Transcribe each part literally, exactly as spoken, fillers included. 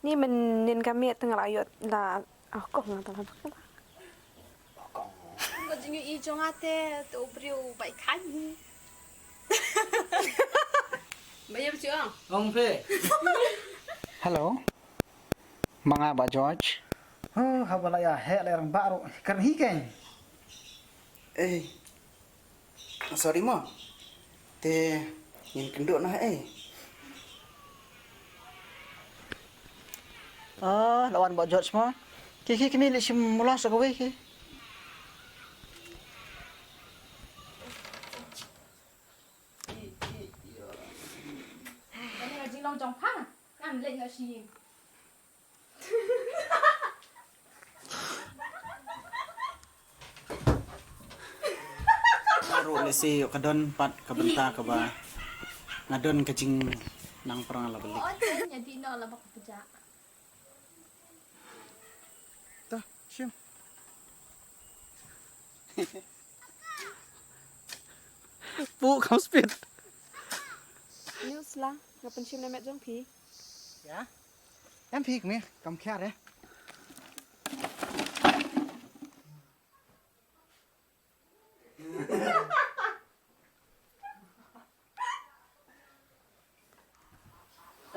Ni mynnin ka miet nga la ïoh la. Oh, kong nga tang. Ko jingïohi jong nga te, te u briew bai khan. Ba ïa ba chi ong. Ong phi. Hello. Ma nga Bah George. Oh, haba la ïa heh la ïa rangbah ruh. Kren hi kein. Eh. Sorry mo. Te ngin kynduh noh eh. Ah, la wan Bah George mo. Ki ki kine leh shim mula sa kawei ki. Kane ka jinglong jong pha. Ngan leit noh shi ïing. Ruh lehse ka don pat ka bynta kaba nga don ka jingnang prang la balik. Oh, nya di no la bak pejak. Ta, shim. Pu kam speed. News la, nga pynshim na met jong phi. Ya. Em phi kmie, kam khiar eh.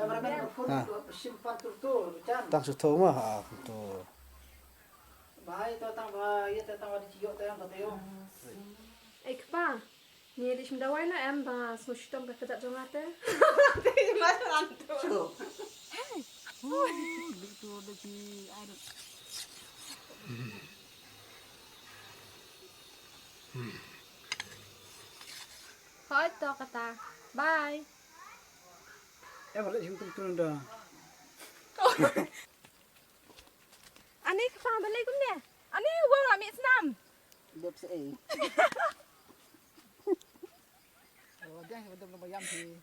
Cameraman ka phone. Ah. Tu simpan tu tu, Chan. Tang shu tu mah, ah, tu. Bai tu tang ba, ïa tu tang ba di ciok tu yang tu tu. Eh, kpa. Ni di sim dawai na em ba so shitom ka kejap jong ate. Di ma tu tu. Hey. Oh, di tu di ki, I don't. Hoi to kata. Bye. Eh, balik sini tum tum dah. Ani kata balik kum deh. Ani wong la mih senam. Dep se eh. Oh, dia yang betul nama yang si.